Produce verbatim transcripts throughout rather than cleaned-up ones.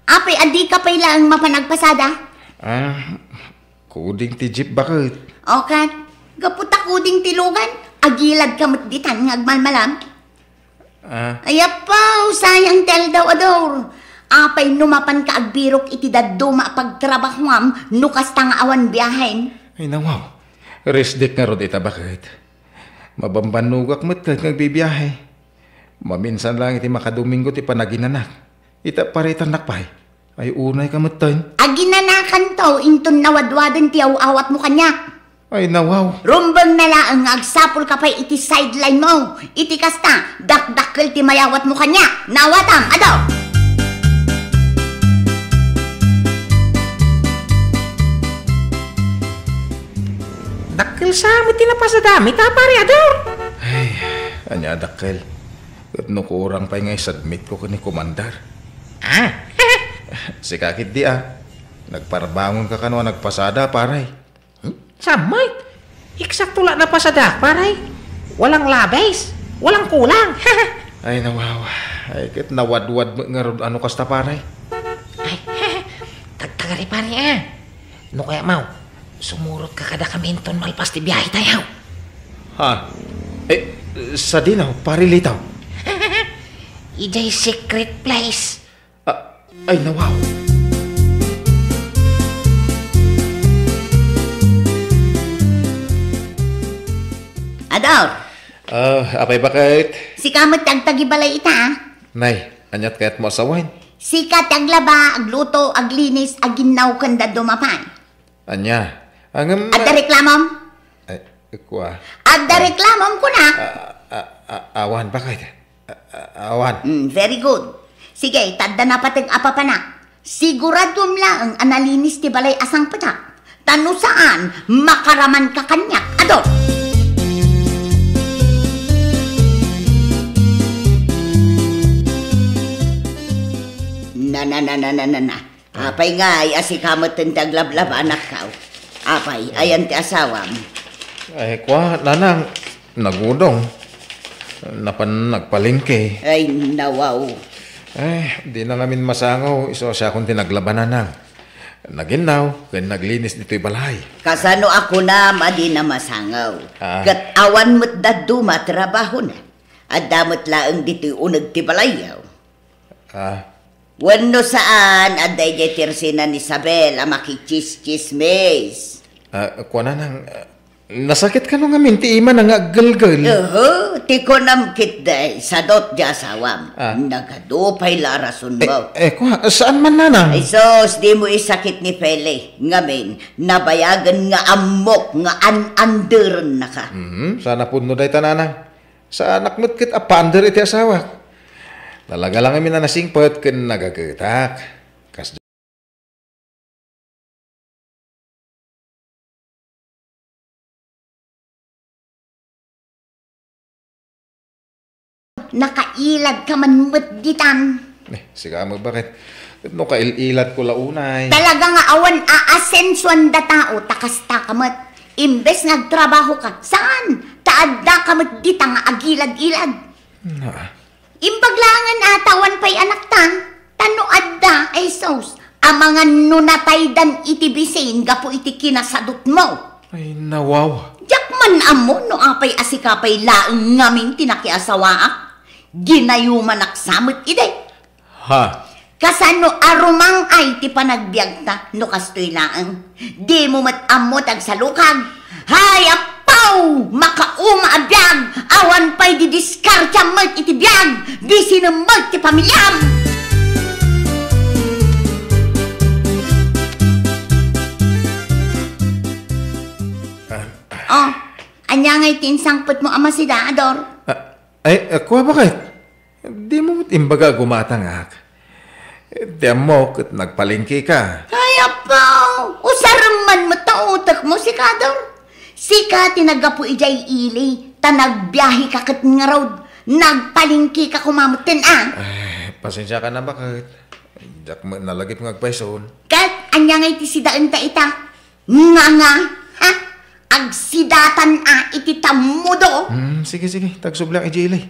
Apay a dika pay laeng mapan agpasada? Ah, kuding ti jeep baket. O ket, gapu ta kuding ti lugan, agiladka met ditan nga agmalmalam. Ah. Ay, apo, sayang ti aldaw, Ador. Apay no mapanka agbirok iti dadduma a pagtrabahoam no kasta nga awan biahen? Ay, nawaw. Rest day ngarud ita baket. Mabambannogak met ket nga agbibiahe. Maminsan lang iti makadomingo ti panaginanak. Ita paritannak pay. Ay, unay ka metten. Aginanakanto inton nawadwaden ti aw-awatmo kaniak. Ay, nawaw. Rumbeng na laeng nga agsapulka pay iti sideline mo. Iti kasta, dakdakkel ti mayawatmo kaniak. Naawatam, adu! Dakkel sa met ti napasadam ita, pare Ador. Ay, ania dakkel. Ket no kurang pay nga isubmitko ken ni Commander. Ah? Sika ketdi a. Nagparbangonka kano a nagpasada, pare. Hmm? Saan met? Eksakto la napasada, pare. Walang labes, walang kulang. Ay, nawaw. Ay, ket nawadwad met ngarud a no kasta, pare. Ay, tagtagari, pare, a. No kayatmo, sumurotka kadakami inton malpas ti biahetayo. Ha? Eh, sadino, pare Lito? Idiay secret place. Ah, ay, nawaw. Ador! Ah, apay baket? Sika met ti agtagibalay ita, a. Nay, aniat kayatmo a sawen? Sika ti aglaba, agluto, aglinis, aginnaw ken dadduma pay. Ania? Ngem, adda reklamom? Ay, kua. Adda reklamom, kunak? A, a, a, awan, baket? A, a, awan. Mm, very good. Sige, ta adda napateg a papanak. Siguraduem laeng a nalinis ti balay a sangpetak. Ta no saan, makaramanka kaniak, adu. Na, na, na, na, na, na, na. Apay ngay a sika metten ti aglablaba, anakko? Apay, ayan ti asawam? Ay, kua, nanang, nagudong. Napan nagpalengke. Ay, nawaw. Ay, dina ngamin masangaw, isu a siakon ti naglaba, nanang. Naginnaw, ken naglinis ditoy balay. Kasano a kunam a dina masangaw? Ah. Ket awan met dadduma a trabahona. Adda met laeng ditoy uneg ti balayyo. Ah. Wenno saan, adda idiay ti ersena ni Isabel a makichischismis. Ah, kuana nang, ah, nasakit kano ngamin ti imana nga aggelgel? Oho, ti kunam ketdi, sadut ti asawam. Ah. Nagadu pay la a rasonmo. Eh, eh, kua, saan man, nanang? Ay sus, dimo isakit ni Feli. Ngamin, nabayagen nga ammok nga an-anderennaka. Mhm, saan a pudno dayta, nanang. Saanak met ket a paander iti asawak. Talaga la ngamin a nasingpet ken nagagetak. Kas Nakailadka man met ditan. Eh, sika met, baket? No kail-iladko la unay. Talaga nga awan aasensuanda tao, ta kastaka met. Imbes nga agtrabahoka, saan? Ta addaka met dita nga agilad-ilad. Na. Imbag laengen a ta awan pay anakta, ta no adda, ay sus, amangan no nataydan iti bisin gapu iti kinasadutmo. Ay, nawaw. Diak man ammo no apay a sika pay laeng ngamin ti nakiasawaak. Ginayumanak sa met idi. Ha? Kasano a rumang-ay ti panagbiagta no kastoy laeng? Dimo met ammo ti agsalukag. Hay, appaw! Makauma a biag! Awan pay didiskartiam met iti biag! Bisinem met ti pamiliam! Ah. Oh, ania ngay ti insangpetmo a masida, Ador? Ah, ay, ah, kua, baket? Dimo met imbaga a gumatangak. Ti ammok ket nagpalengkeka. Ay, apo! Usarem man met ta utekmo, sika, Dor. Sika ti naggapu idiay ili, ta nagbiaheka ket ngarud, nagpalengkeka koma metten, a. Ay, pasensiakan a, baket. Diak met nalagip nga agpayson. Ket ania ngay ti sidaenta ita? Nga, nga, ha? Agsidatan a iti tammudo? Hmm, sige, sige. Tagsubliak idiay ili.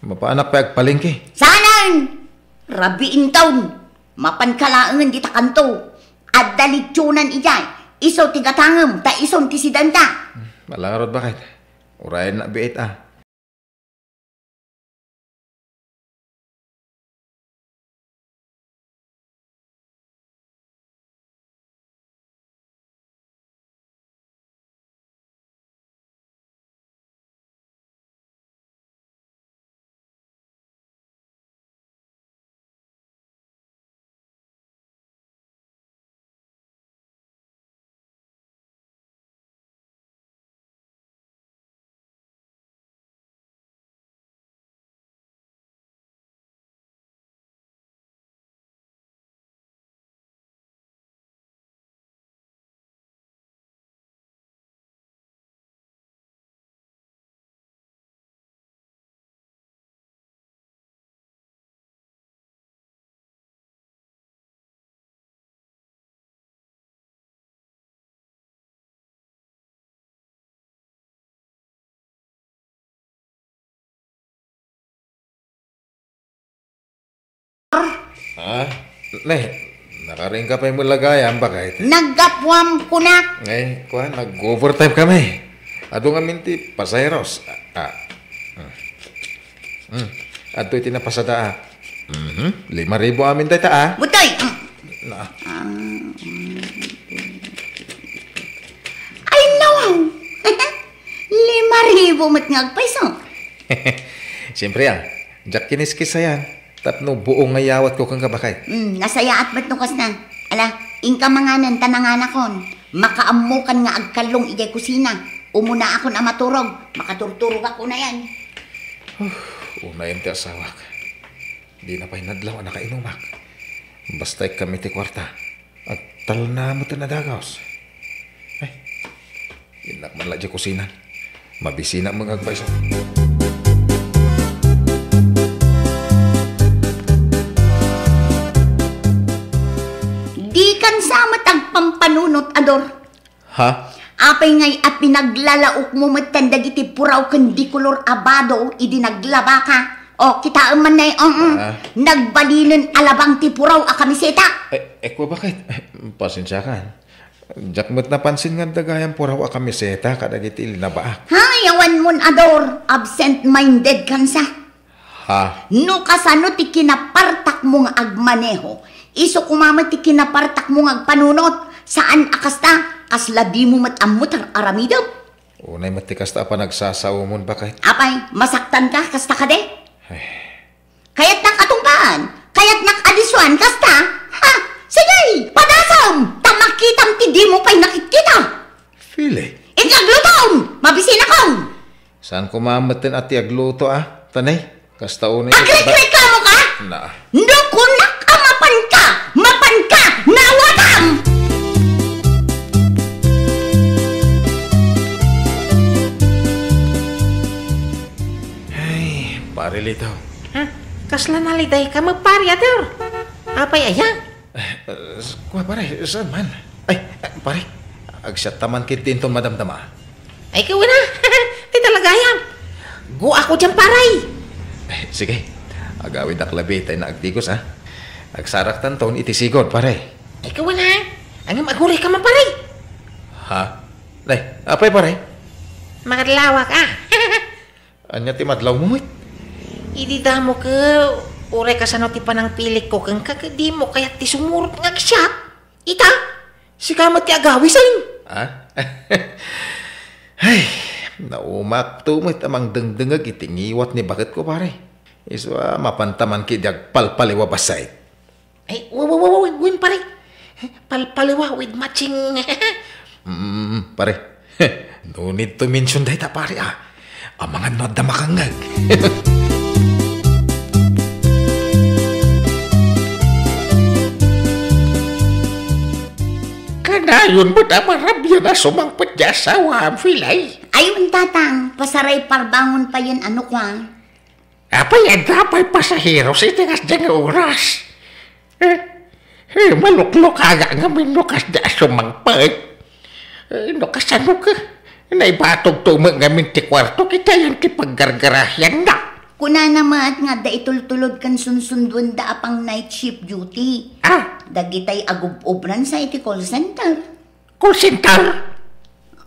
Mapaanak pay agpalengke. Saanen! Rabii inton! Mapanka laengen dita kanto. Adda litsunan idiay. Isu ti gatangem, ta isun ti sidanta. Hmm, ala ngarud, baket. Urayennak biit, a. Ha? Ne, nakaringka pay met la gayam, baket? Naggapuam, kunak. Ay, kuan, nag-overtime kami. Adu ngamin ti pasaheros. Ah. Hmm. Hmm. Adtoy ti napasada, a. Mhm. Lima ribu amin dayta, a. Butoy! Na. Ah, mm. Ay, no! Lima ribu met nga agpayso. Siyempre, a. Diak kiniskis ayan. Tapno buo nga iyawatko kenka, baket. Mm, nasayaat met no kasna. Ala, inka manganen ta nanganakon. Makaammokan nga agkallong idiay kusina. Umunaakon a maturog. Makaturturogak unayen. Huh, unayen ti asawak. Dina pay nadlaw a nakainumak. Basta ikkam iti kuarta. Agtalna met a nadagus. Ay, innak man la idiay kusina. Mabisinak met nga agpayso. Dikan sa met agpampanunot, Ador. Ha? Apay ngay a pinaglalaokmo metten dagiti puraw ken dikolor a bado idi naglabaka? O, kitaem man nay, mm, ah, nagbalinen a labang ti puraw a kamiseta. Eh, eh, kua, baket? Pasensiakan. Diak met napansin nga adda gayam puraw a kamiseta kadagiti linabaak. Hay, awan mon, Ador. Absent-minded kansa. Ha? No kasano ti kinapartakmo nga agmaneho, isu koma met ti kinapartakmo nga agpanunot. Saan a kasta, kasla dimo met ammo ti ar-aramidem. Unay met ti kasta a panagsasaomon, baket. Apay, masaktanka kasta kadi? Ay. Kayatnak a tungpaan, kayatnak a disuan kasta? Ha? Sige, padasam! Ta makitam ti dimo pay nakitkita! Fili. Inka aglutom! Mabisinakon! Saan koma metten a ti agluto, a? Tanay, kasta unay. Agrekreklamoka? Na. No kunak a mapanka! Mapanka! Naawatam! Ay, Pare Lito. Ha? Kasla nalidayka met, Pare Ador? Apay aya? Eh, eh, kua, pare, saan man? Ay, eh, pare, agsiatta man ketdi inton madamdama. Ay, kawina. Ti talaga yan. Guak diyan, pare. Eh, sige. Agawidnak labi ta innak agdigus, ha? Agsaraktanton iti sigud, pare. Ay, kawina. Ngem agurayka man, pare. Ha? Nay, apay, pare? Makadlawak, a. Ania ti madlawmo met? Idi damo ket uray kasano ti panangpilikko kenka ket dimo kayat ti sumurot nga agsiak? Ita, sika met ti agawisen. Ha? Ay, naumakto met a mangdengdengngeg iti ngiwat ni baketko, pare. Isu a mapanta man ketdi agpalpaliwa bassit. Ay, wa, wa, wa, wa, wen, pare. Palpaliwa with matching. Mm, pare. No need to mention dayta, pare, a. Amangan no adda makangngeg. Kanayon met a marabian a sumangpet ti asawam, Filay. Ay, wen, Tatang, pasaray parbangon payen a nukua. Apay, adda pay pasaheros iti kasdiay nga oras? Eh, eh, maluklukagak ngamin no kasdiay a sumangpet. Eh, no kasano ka? Naibatogto met ngamin ti kuarto, ket ayan ti paggargarahianna. Kunana met nga adda itultulod ken sunsunduenda a pang night shift duty. Ah? Dagitay agub-ubran sa iti call center. Call center?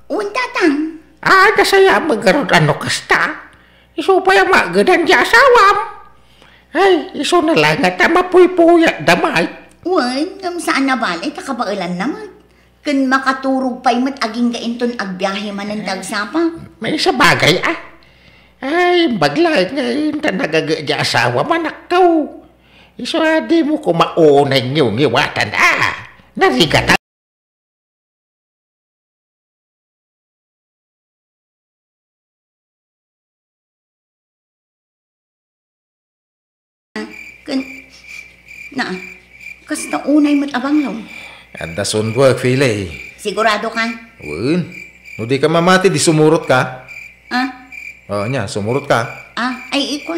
Wen, tatang. Ah, nasayaat met ngarud a no kasta. Isu pay a maagedan ti asawam. Ay, isuna laeng ngata a mapuypuyatda met. Wen, ngem saan a bale ta kabaelanna met. Ken makaturog pay met agingga inton agbiahe manen ti agsapa. Maisabagay, ah. Ay, imbag laeng nga inta nagaga ti asawam, anakko. Isu a dimo koma unay ngiwngiwatan, ah. Narigatan. Ken, na, kasta unay met a banglo. Adda sunduak, Pilay. Sigurado ka? Wen. No di ka mamati, di sumurot ka. Ah? O, ania, sumurot ka. Ah, ay, ikwa.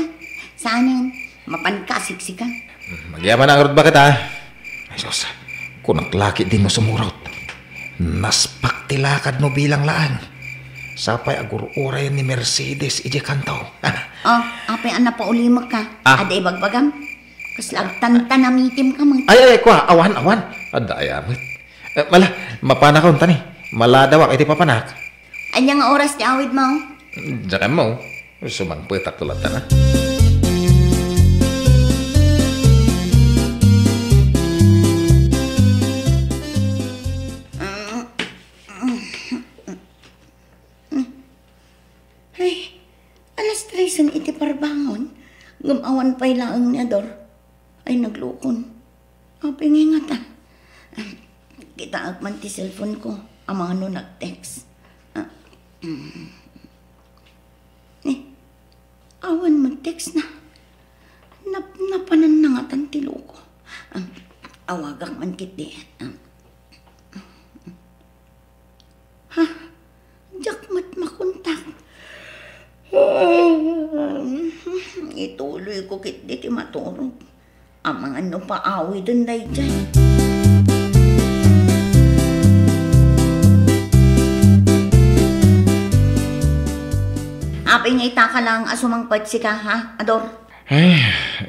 Saanen, mapan ka siksika. Hmm, agyamanak ngarud baket, a. Ay, sus, kunak la ketdi no sumurot. Naspak ti lakadmo bilang laeng. Sapay agur-urayen ni Mercedes idiay kanto. O, apay a napaulimek ka? Ah. Adda ibagbagam? Kasla agtantanamitim ka met. Ay, ay, ay, kwa, awan, awan. Adda aya met. Eh, mala, mapanakon, tani. Maladawak iti papanak. Ania nga oras ti awidmo? Diak ammo. Sumangpetakto latta, a. Ay, alas tresen iti parbangon, ngem awan pay laeng ni Ador. Ay, naglukon. Apay ngay ngata? Kitaek man ti cellphone ko, amangan no nag-text. Ah, mm. Eh, awan met text na. Napnapanan na ngatan ti luko. Ah, awagak man ketdi. Ah. Ha? Diak met makontak. Ituloy ko ketdi ti maturog. Amangan no paawiden daydiay. Apay nga ita ka lang a sumangpet sika, ha, Ador? Ay,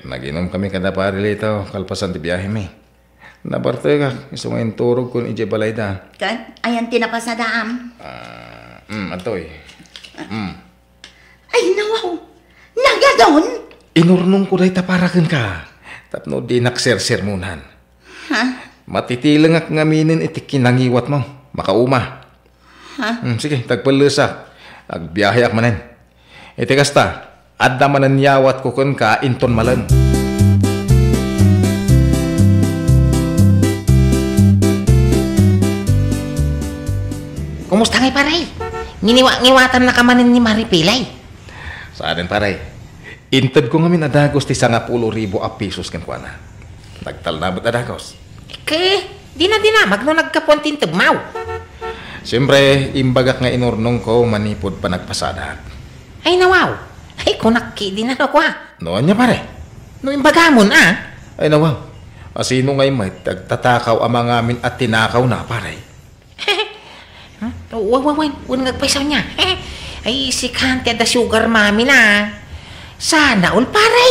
nag-inumkami kada Pare Lito, kalpasan ti biahemi. Nabartekak, isu nga inturogkon idiay balayda. Ket, ayan ti napasadaam? Ah, mm, adtoy. Mm. Ay, nawaw! Nagadon! Inurnongko dayta para kenka, tapno dinak sersermonan. Ha? Matitilengak ngaminen iti kinangiwatmo. Makauma. Ha? Hmm, sige, tagpellesak. Agbiaheak manen. Iti kasta, adda manen yawatko kenka inton malem. Kumusta ngay, pare? Nginiwa-ngiwatannaka manen ni Mari Pilay? Saanen, pare. Intedko ngamin a dagos ti sangapulo ribu a pesos kenkuana. Nagtalna met a dagos. Ket, dina-dinamag no naggapuan ti intedmo. Siempre, imbagak nga inurnongko manipud panagpasadak. Ay, nawaw. Ay, kunak ketdin a no kua. No ania, pare? No imbagamon, a? Ay, nawaw. A, sino ngay met ti agtatakaw a mangamin a tinakawna, pare? Hmm? Wa, wa, wa, wen nga agpayso ania. Ay, sikan ti adda sugar mommy na. Sana all, pare.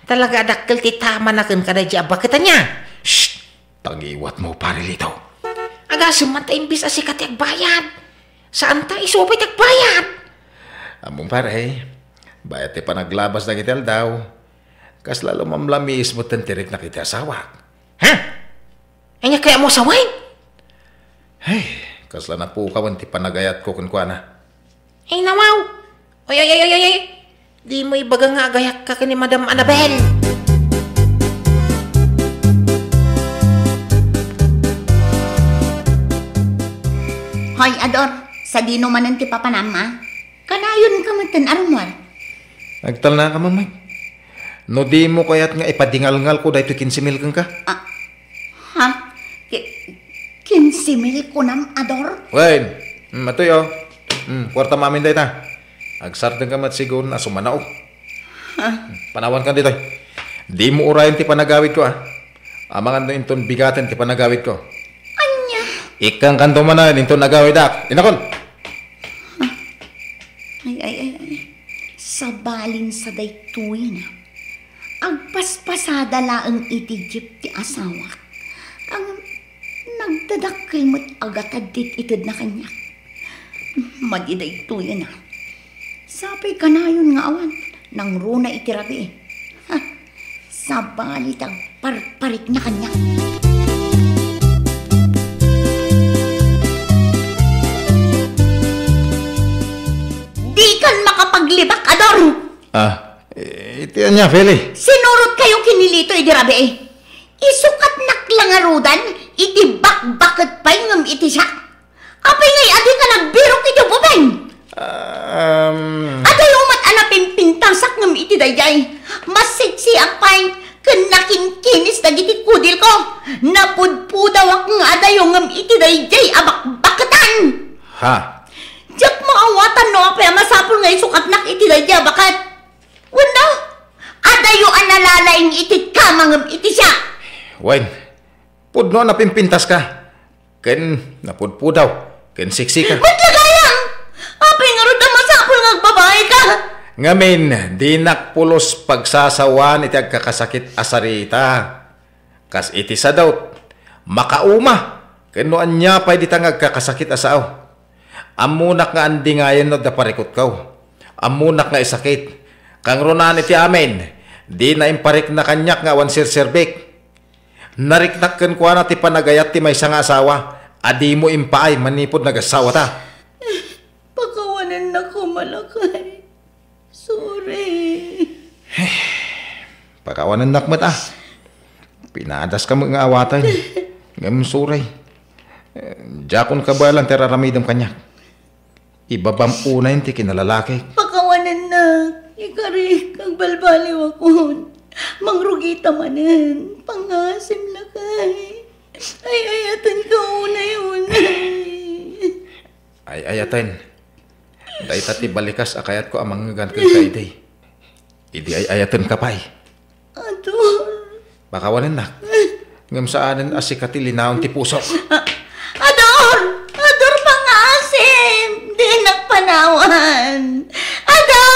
Talaga a dakkel ti tamana kenka daydiay a baket ania. Shh! Tangiwatmo, Pare Lito. Agasem man ta imbes a sika ti agbayad. Saan ta isu pay ti agbayad. Ammom, pare, bayat ti panaglabas dagiti aldaw. Kasla lumamlamiis metten ti riknak iti asawak. Ha? Ania kayatmo a sawen? Ay, kasla napukawen ti panagayatko kenkuana. Ay, nawaw! Ay, ay, ay, ay, ay, ay! Dimo ibaga nga agayakka ken ni Madam Annabel. Hoy, Ador, sadino manen ti papanam, a? Kanayonka metten a rummuar. Agtalnaka, Ma'am Mike. No dimo kayat nga ipadingalngalko daytoy kinse mil kenka? Ah, ha? Ki-, kinse mil kunam, Ador? Wen, mm, atoy, o. Mm, kuartam amin dayta. Agsardengka met siguro a sumanaog. Ha? Panawankan ditoy. Dimo urayen ti panagawidko, a. Amangan no inton bigaten ti panagawidko. Ania? Ikkankanto manen inton agawidak. Inakon! Ay, ay, ay, ay. Sabali sa daytoyen, agpaspasada laeng iti jeep ti asawak. Ngem nagdadakkel met a gatad ti itedna kaniak. Madi daytoyen, a. Sapay kanayon nga awan, nangruna iti rabii. Ha, sabali ti agparparikna kaniak. Dikan makapaglibak, Ador! Ah, iti ania, Feli? Sinurotkayo ken ni Lito idi rabii. Isukatnak la ngaruden iti bakbaket pay ngem iti siak. Apay ngay a dika nagbirok iti ubing? Um, Adayo met a napimpintasak ngem iti daydiay. Maseksiak pay ken nakinkinis dagiti kudilko. Napudpudawak nga adayo ngem iti daydiay a bakbaketan. Ha? Diak maawatan no apay a masapul nga isukatnak iti daydiay a baket. Wenno, adayo a nalalaing iti kama ngem iti siak. Wen, pudno a napimpintaska, ken napudpudaw, ken seksika. Met la gayam! Apay ngarud a masapul nga agbabaika? Ngamin, dinak pulos pagsasawan iti agkakasakit a sarita. Kas iti sadot, makauma, ken no ania pay dita nga agkakasakit a sao. Ammonak nga andingayen no adda parikutko. Ammonak nga isakit. Kangrunan iti amin, dina imparikna kaniak nga awan serserbik. Nariknak kenkuana ti panagayat ti maysa nga asawa a dimo impaay manipud nagassawata. Pakawanennak koma, lakay. Sorry. Pakawanennak met, a. Pinadaska met nga awaten. Ngem sorry. Eh, diakon kabaelan ti ar-aramidem kaniak. Ibabam unayen ti kinalalakik. Pakawanennak. Ikarik, agbalbaliwakon. Mangrugita manen. Pangngaasim, lakay. Ay-ayatenka unay-unay. Ay-ayaten. Dayta ti balikas a kayatko a mangngegan kenka idi. Idi ay-ayatenka pay. Ador. Pakawanennak. Ngem saanen a sika ti linaon ti pusok. Ador! Ador, pangngaasim! Dinak panawan! Ador!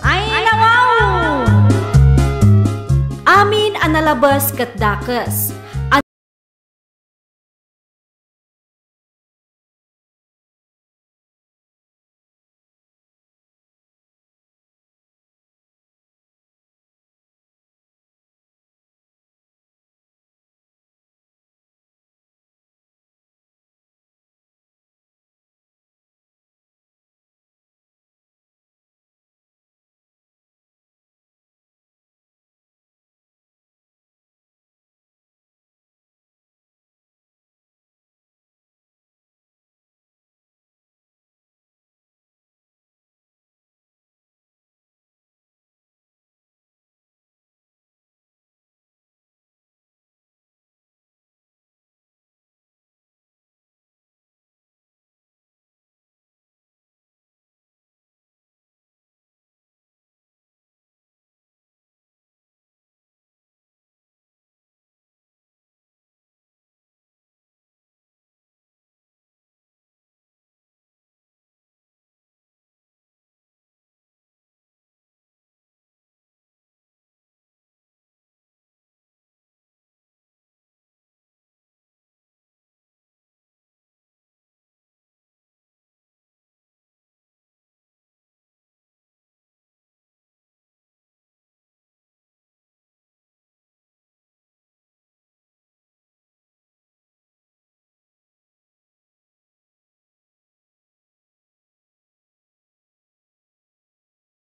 Ay, nawaw! Amin a nalabes ket dakes.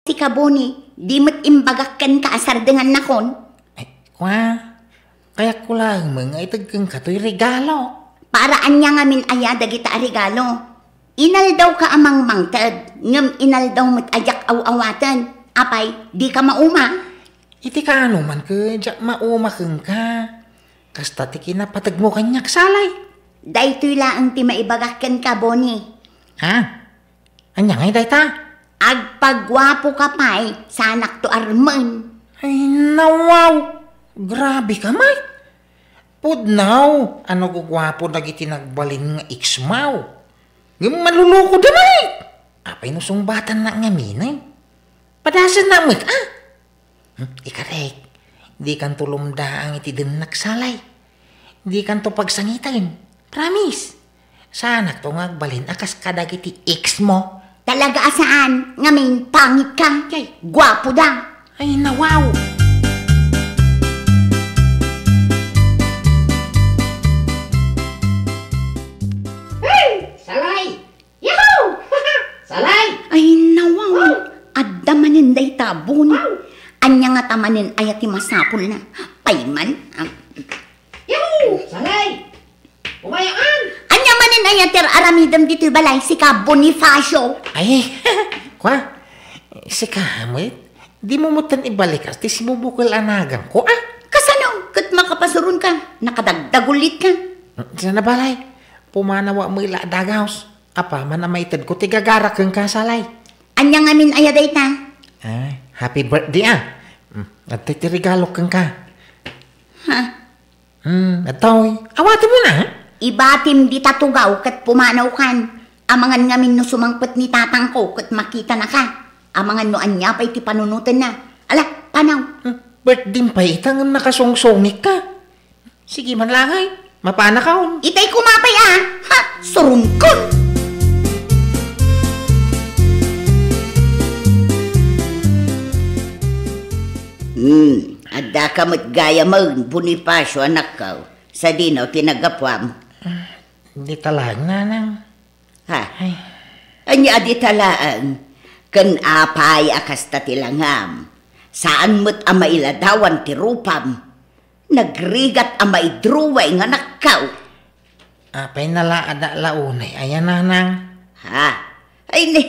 Ti kaboni, di met imbagak kenka a sardengannakon. Ay, kua, kayatko laeng nga itedko kenka toy regalo. Para ania ngamin aya dagita a regalo? Inaldawka a mangmangted, ngem inaldaw met a diak aw-awaten. Apay, dika mauma? Iti kaano man ket diak mauma kenka. Kasta ti kinapategmo kaniak, Salay. Daytoy laeng ti maibagak kenka, Boni. Ha? Ania ngay dayta? Agpaguapoka pay, saanakto armen. Ay, nawaw! Grabe ka met! Pudno, ano guguapo dagiti nagbalin nga ex mo? Ngem maluluko da met. Apay no sungbatanna ngamin, eh? Padasenna met, ah? Hmm, ikarek, dikanto lumdaang iti demnak, Salay. Dikanto pagsangiten. Promise. Saanakto nga agbalin a kas kadagiti ex mo. Talaga a saan, ngamin, pangitka. Yay. Guapo da. Ay, nawaw. Hey, Salay! Yahoo! Salay! Ay, nawaw. Wow! Adda manen dayta, Boni. Wow! Ania ngata manen aya ti masapulna? Payman. Ah. Yahoo! Salay! Umayakan! Ania manen aya ti aramidem ditoy balay, sika Bonifacio? Ay, kwa? Sika met? Dimo metten ibalikas ti sibubukel a naganko, ah? Kasano? Ket makapasuronka? Nakadagdagulitka? Sana balay. Pumanaw met la a dagaos. Apaman a maitedko ti gagara kenka, Salay. Ania ngamin aya dayta? Ah, happy birthday, ah. Mm, adtoy ti regalo kenka. Ha? Hmm, adtoy. Awatem na. Ibatim dita tugaw ket pumanawkan. Amangan ngamin no sumangpet ni tatangko ket makitanaka. Amangan no ania pay ti panunotenna. Ala, panaw. Hmm, birthday pay ita ngem nakasungsongikka. Sige man langay. Mapanakon. Itay kumapay a. Ha, surungkon. Hmm, adda ka met gayamen, Bonifacio, anakko. Sadino ti naggapuam? Dita laeng, nanang. Ha? Ay. Ania a dita laeng? Ken apay a kasta ti langam? Saan met a mailadawan ti rupam? Nagrigat a maidruway nga anakko. Apay nalaadak la unay aya, nanang? Ha? Ay ni,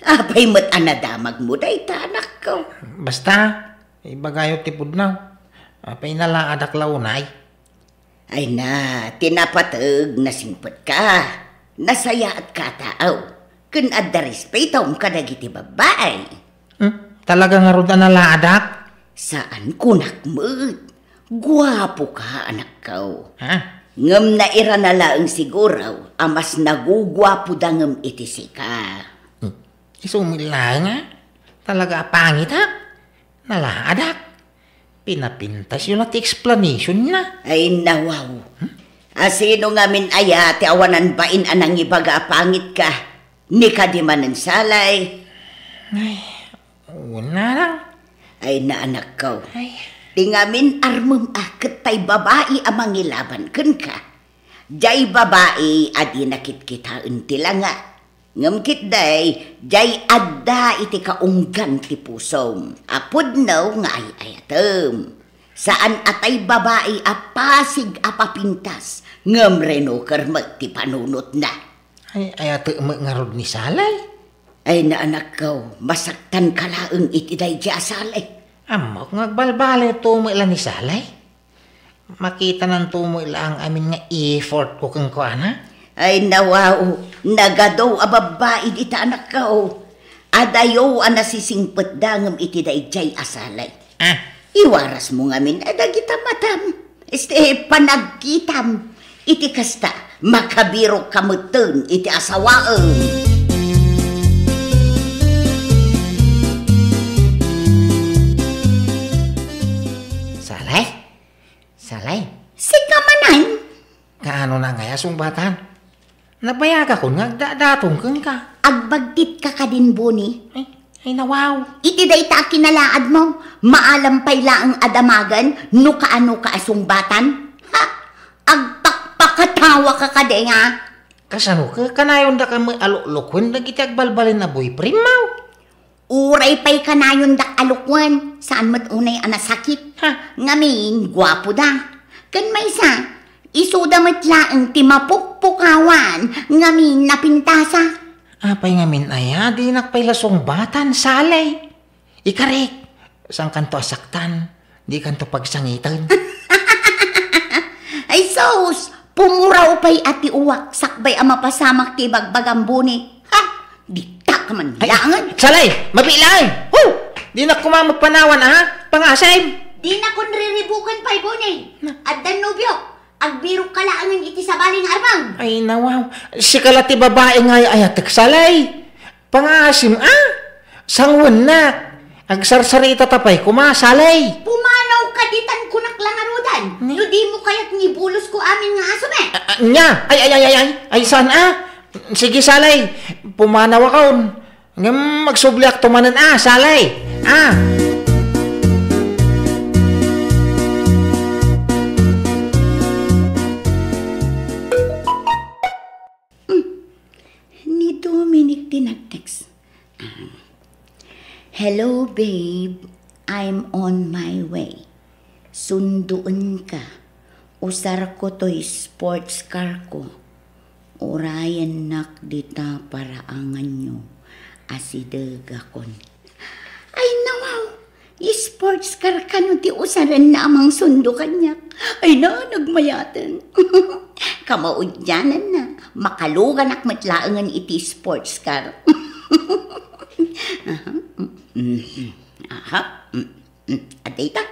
apay met a nadamagmo dayta, anakko? Basta, ibagayo ti pudno. Apay nalaadak la unay? Ay na, ti napateg, nasingpetka. Nasayaatka a tao. Ken adda respetom kadagiti babbai. Hmm? Talaga ngarud a nalaadak? Saan, kunak met. Guapoka, anakko. Ha? Ngem nairana laeng siguro a mas naguguapoda ngem iti sika. Hmm. Isu met laeng a? Talaga a pangitak? Nalaadak? Pinapintasyo la ti explanation na. Ay, nawaw. Hmm? Asino ngamin aya ti awanan bain a nangibaga a pangitka? Ni kadi manen Salay? Ay, una lang. Ay, naanakko. Ay. Ti ngamin armem a ket tay babai a mangilaban kenka. Jay babai a di nakitkitaen ti langa. Ngem ketdi, jay adda iti kaunggan ti pusom a pudno nga ay-ayatem. Saan a tay babai a pasig a papintas, ngem renoker met ti panunotna. Ay, ayatek met ngarud ni Salay? Ay, naanakko, masaktanka laeng iti daydi a Salay. Ammok nga agbalbaliwto met la ni Salay. Makitananto met laeng amin nga effortko kenkuana. Ay, nawaw, nagadu a babbai dita anakko. Adayo a nasisingpetda ngem iti daydiay a Salay. Ah. Iwarasmo ngamin a dagita matam. Este, panagkitam. Iti kasta, makabirokka metten iti asawaem. Salay? Salay? Sika manen? Kaano na ngay a sungbatan? Nabayagakon nga agdadatong kenka. Agbagtitka kadin, Boni. Ay, ay, nawaw. Iti dayta a kinalaadmo, maalam pay laeng a damagen no kaanoka a sungbatan? Ha? Agpakpakatawaka kadi nga? Kasano ka? Kanayondaka met a luklukuen dagiti agbalbalin a boyfriendmo? Uray pay kanayondak a lukuen, saan met unay a nasakit. Ha? Ngamin, guapoda. Ken maysa, isuda met laeng ti mapukpukawan ngamin napintasa. Apay ngamin aya, dinak pay la sungbatan, Salay. Ikarek, saankanto a saktan. Dikanto pagsangiten. Ay sus! Pumuraw pay a ti uwak sakbay a mapasamak ti ibagbagam, Boni. Ha? Ditak man. Ay, laengen. Salay! Mabiit laeng! Hu! Dinak koma met panawan, ha? Pangasem! Dinakon riribuken pay, Boni. Na. Addan nobiok. Agbirokka laengen iti sabali nga armang. Ay, nawaw. Sika la ti babai nga ay-ayatek, Salay. Pangaasim, a? Sangwennak. Agsarsarita ta pay koma, Salay. Pumanawka ditan, kunak la ngaruden. Ni? No dimo kayat nga ibulosko amin nga asomi. A, a, nia? Ay, ay, ay, ay, ay. Ay, saan, a? Sige, Salay. Pumanawakon. Ngem agsubliakto manen, a, Salay. A. Ni Dominic ti nag-text. "Hello, babe. I'm on my way. Sundoenka. Usarko toy sports car ko. Urayennak dita paraanganyo. Asidegakon." Ay, nawaw! Sports car kano ti usarenna a mangsundo kaniak. Ay na, nagmayaten. Kamaudiananna, makaluganak met laengen iti sports car. Aha. Mm, mm. Aha. Mm, mm. Adda ita.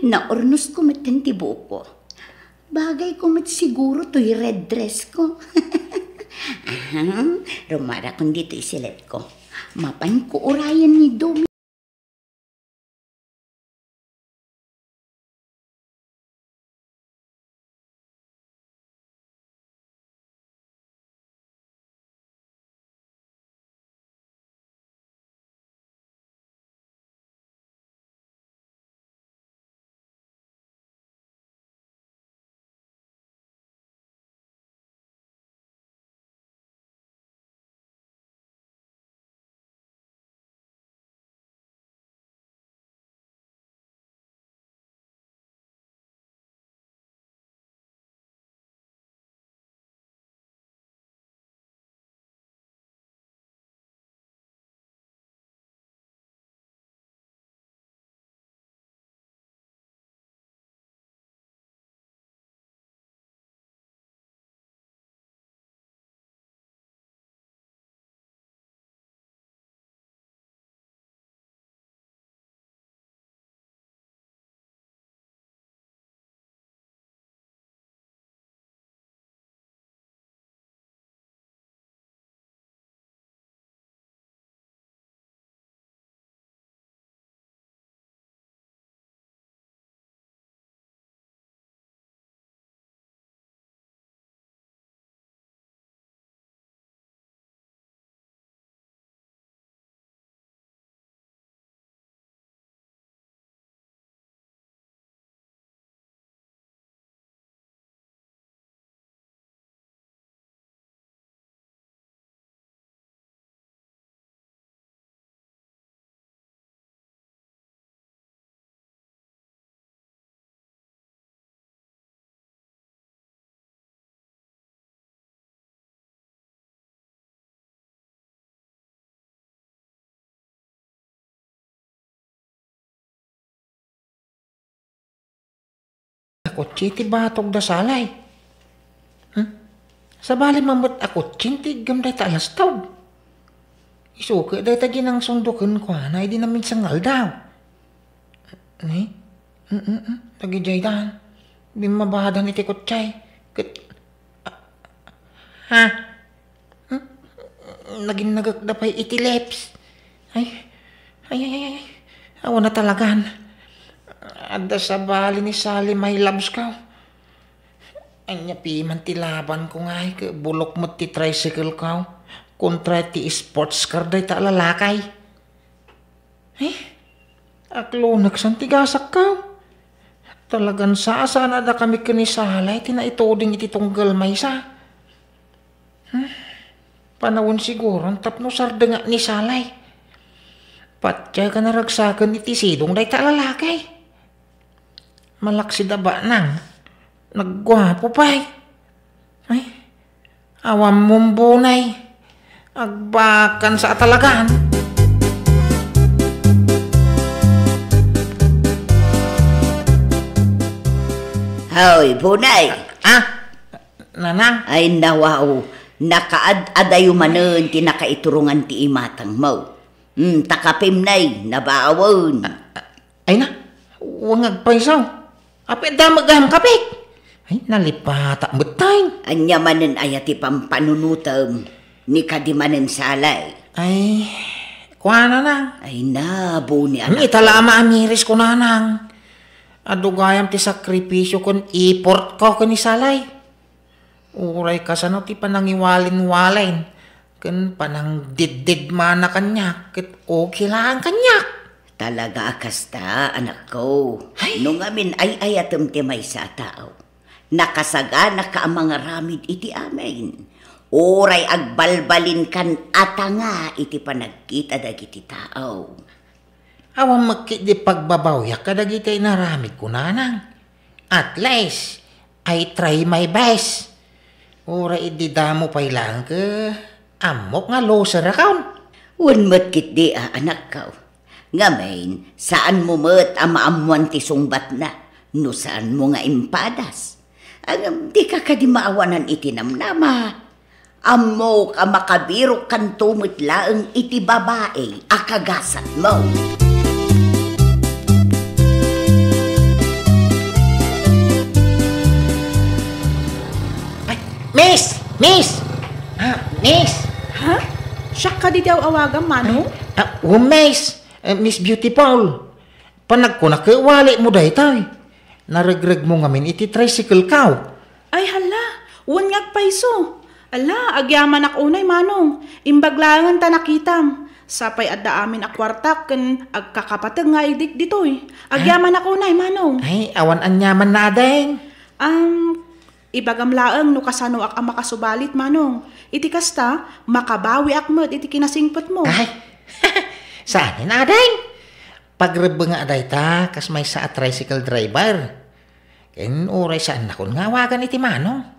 Naurnosko metten ti buokko. Bagayko met siguro toy red dress ko. Aha. Rumarakon ditoy siletko. Mapanko urayen ni Domi. Kotse ti batog da Salay. Hmm? Sabali man met a kotse ti iggem dayta a lastog. Isu ket dayta ginangsundo kenkuana idi namigsa nga aldaw. Ni? Mm, mm, mm. Dagidiay dan. Bimmabadan iti kotse. Ket, ah, ha? Hmm? Naginnagek da pay iti lips. Ay, ay, ay, ay, ay. Awan a talagan. Adda sabali ni Sally, my loves ko. Ania piman ti laban ko ngay, ket bulok met ti tricycle ko. Kontra ti sports car dayta a lalaki. Eh? Akloneksan ti gasakko. Talagan sasaan a dakami ken ni Salay ti naituding iti tunggal maysa. Hmm? Panawen siguro tapno sardengak ni Salay. Patiek a naragsaken iti sidong dayta a lalaki. Malaksid a banang. Nagguapo pay. Ay, awan mumbunay. Agbakansa a talagan. Hoy, bunay! Ah? Nanang? Ay, nawaw. Nakaad-adayo manen ti nakaiturongan ti imatangmo. Hmm, takapim nay, nabawen. Ay na, wen nga agpayso. Apay, adda met gayam kapik? Ay, nalipatak met tay. Ania manen aya ti pampanunotem ni kadi manen Salay? Ay, kuana na. Ay na, Boni, anak. Ita la a maamiris ko, nanang. Adu gayam ti sakripisio ken effort ko ken ni Salay. Uray kasano ti panangiwalin-walin ken panangdiddidmana kaniak ket okay laeng kaniak. Talaga a kasta, anakko. Ay! No ngamin ay-ayatem ti maysa a tao, nakasaganaka a mangaramid iti amin. Uray agbalbalinkan a tanga iti panagkita dagiti tao. Awan met ketdi pagbabawiak kadagiti inaramidko, nanang. At least, I try my best. Uray idi damo pay laeng ket ammok nga loserakon. Wen met ketdi a, anakko. Ngamin, saanmo met a maammoan ti sungbatna no saanmo nga impadas. Ngem dika kadi maawanan iti namnama. Ammok a makabirokkanto met laeng iti babai a kagasatmo. Ay, miss! Miss! Ah, miss! Ha? Siak kadi ti aw-awagam, Manong? Ah, oh, miss! Eh, Miss Beautiful! Panagkunak ket walimo daytoy. Naregregmo ngamin iti tricycle ko. Ay, hala, wen nga agpayso. Ala, agyamanak unay, Manong. Imbag laengen ta nakitam. Sapay adda amin a kuartak ken agkakapateg nga idik ditoy. Ah? Agyamanak unay, Manong. Ay, awan aniamanna, ading. Um, ibagam laeng no kasanoak a makasubalit, Manong. Iti kasta, makabawiak met iti kinasingpetmo. Ay, saanen, ading. Pagrebbengak dayta kas maysa a tricycle driver. Ken uray saannakon nga awagan iti Manong.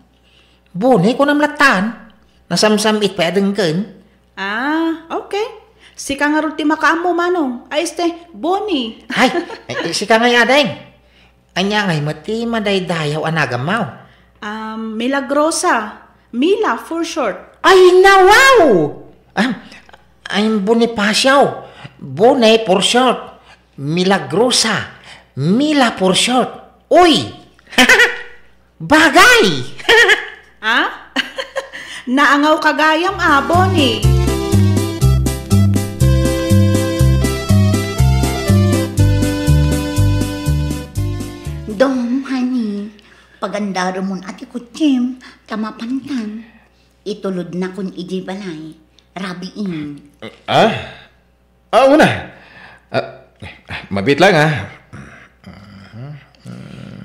Boni kunam lattan. Nasamsam-it pay a denggen. Ah, okay. Sika ngarud ti makaammo, Manong. A este, Boni. Ay, eh, sika ngay, ading. Ania ngay met ti madaydayaw a nagammo? Um, Milagrosa. Mila, for short. Ay, nawaw! Ah, I'm Bonifacio. Boni for short. Milagrosa. Mila for short. Uy! Bagay! Ah? Naangawka gayam, a, Boni. Dom, honey, pagandaremon a ti kotsem, ta mapantan. Itulodnakon idiay balay. Rabiin. Ah? Ah, una. Ah, mabiit lang, ah.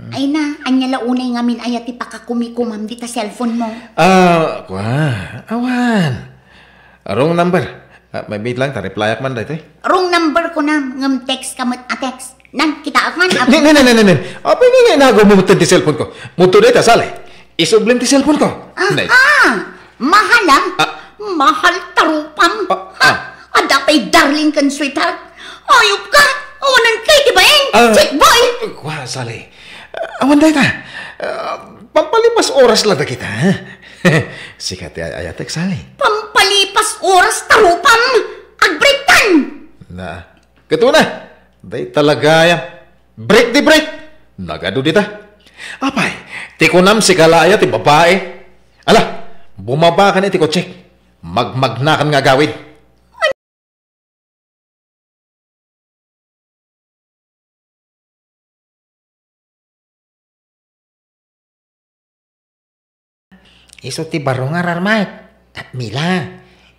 Ay na, ania la unay ngamin aya ti pakakumikumam dita cellphone mo? Ah, kua, awan. Wrong number. Ah, mabiit lang, ta replyak man daytoy. Wrong number kunam, ngem text ka met a text. Nan, kitaak man, ah. Ne, ne, ne, ne, ne, ne. Apay nga inagaw mo met ti cellphone ko? Mudto dayta, Sally. Isublem ti cellphone ko. Ah, Nay. Ah, mahal, ah. Ah. Mahal, tarupam. Ah, ah. Ha? Adda pay darling ken sweetheart. Ayup ka. Awanan kay ti bain. Ah. Chick boy. Kua, Sally. Ah, awan dayta. Ah, pampalipas oras la dagita, ha? Sika ti ay-ayatek, Sally. Pampalipas oras, tarupam. Agbreaktan. Na. Ket una, dayta la gayam. Break ti break! Nagadu dita. Apay, ti kunam sika la aya ti babai? Ala, bumabakan iti kotsek. Magmagnakan nga agawid. Isu ti baro nga rarmak. Ah, Mila,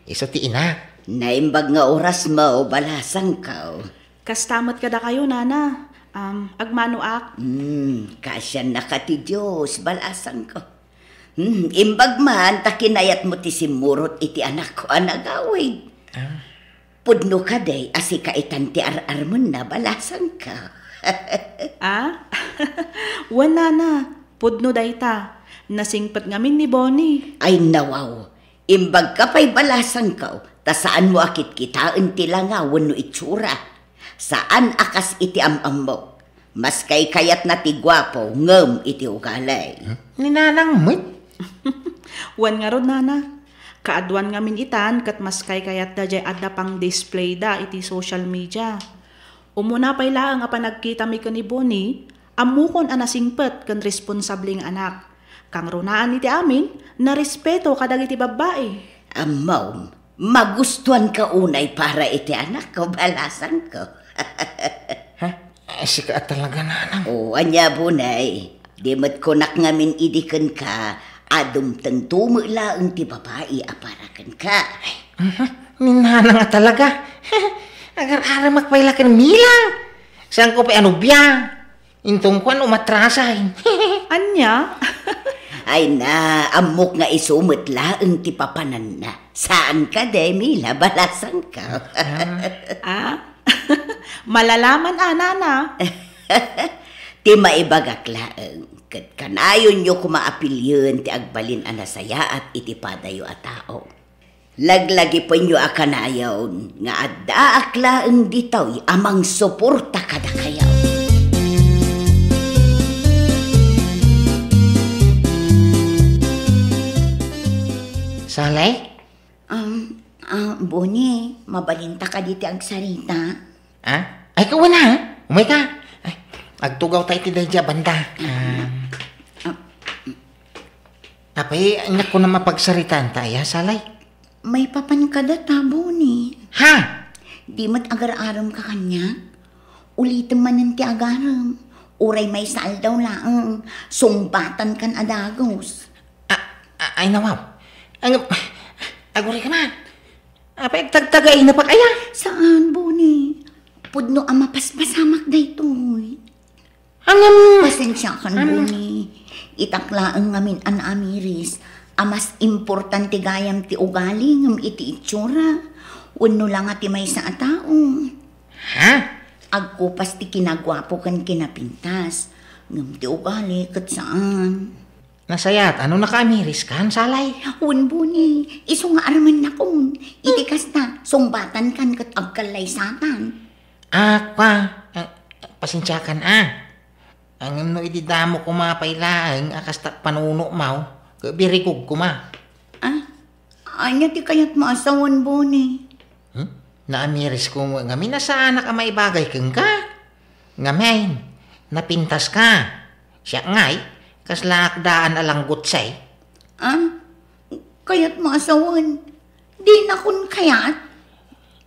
isu ti inak. Naimbag nga oras mo, balasangko. Kasta met kadakayo, Nana. Um, agmanoak. Hmm, kaasiannaka ti Dios, balasangko. Hmm, imbag man ta kinayatmo ti simmurot iti anakko a nagawid. Ah. Pudno kadi a sika itan ti ar-armenna, balasangko. Ah? Wen, Nana, pudno dayta. Nasingpet ngamin ni Bonnie. Ay, nawaw. Imbagka pay, balasangko, ta saanmo a kitkitaen ti langa wenno itsura. Saan a kas iti am-ammok. Maskay kayatna ti guapo ngem iti ugali. Ni Nanang met? Wen ngarud, Nana. Kaaduan ngamin itan ket maskay kayatda jay adda pang-displayda iti social media. Umuna pay laeng a panagkitami ken ni Bonnie, Ammokon a nasingpet ken responsable nga anak. Kangrunaan iti amin, narespeto kadagiti babbai. Ammom, magustuanka unay para iti anakko, balasangko. Ha? Ay, sika a talaga, nanang. O, ania, Bonay? Di met kunak ngamin idi kenka a dumtengto met laeng ti babai a para kenka. Mhm. Ni nanang a talaga. Agar-aramak pay la ken Mila. Saanko pay a nobia. Inton kuan, umatrasay. Ania? Ay na, ammok nga isu met laeng ti papananna. Saan kadi, Mila, balasangko? Ah? Malalaman a, nana. Ti maibagak laeng, ket kanayonyo koma a pilien ti agbalin a nasayaat iti padayo a tao. Laglagipenyo a kanayon nga addaak laeng ditoy a mangsuporta kadakayo. Salay? Um, ah, Boni, mabalinta kadi ti agsarita? Ah? Ay, kawan na, ha? Umayka. Ay, agtugaw tayo ti daydi a banda. Ah. Ah. Apay, ania ko na mapagsaritaan ta, aya, Salay? Maipapan kada ta, Boni. Ha? Di met agar-arem ka kaniak? Ulitem manen ti agarem. Uray maysa aldaw laeng, sungbatan kan a dagus. A-, a-, ay, nawaw. Ang, aguray ka man. Apay, agtagtagay na pa kaya? Saan, Boni? Pudno a mapaspasamak daytoy. Ngem, pasensiakan, ngem, Boni. Itak laeng ngamin a naamiris a mas importante gayam ti ugali ngem iti itsura wenno la nga ti maysa a tao. Ha? Agkupas ti kinaguapo ken kinapintas, ngem ti ugali ket saan. Nasayaat a no nakaamiriskan, Salay? Wen, Boni, isu nga armennakon. Iti kasta, sungbatankan ket agkallaysatan. Ah, kua, ah, pasensiakan, ah. Ngem no idi damo koma pay laeng a kasta panunotmo, ket birikog koma. Ah? Ania ti kayatmo a sawen, Boni? Hmm? Naamirisko ngamin a saanak a maibagay kenka. Ngamin, napintaska. Siak ngay, kaslaak daan a langgutsay. Ah? Kayatmo a sawen? Dinakon kayat?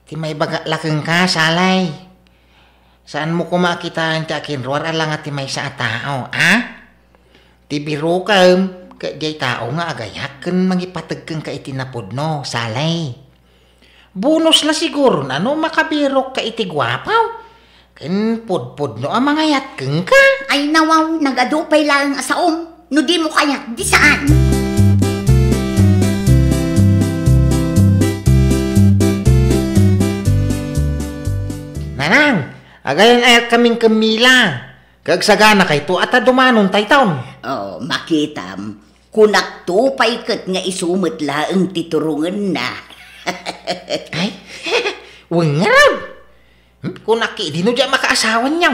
Ti maibagak la kenka, Salay. Saanmo koma a kitaen ti akinruar a la nga ti maysa a tao, a? Ti birokem, ket diay tao nga agayak ken mangipateg kenka iti napudno, Salay. Bonus la siguron a no makabirokka iti guapo ken pudpudno a mangayat kenka. Ay, nawaw, nagadu pay laeng a saom. No dimo kayat, di saan. Nanang, agayan-ayat kamin ken Mila. Ket agsaganakayto a ta dumanon tayton. Oh, makitam. Kunakto pay ket nga isu met laeng ti turongenna. Ay, wen ngarud. Hmm? Kunak idi no diak makaasawan niya.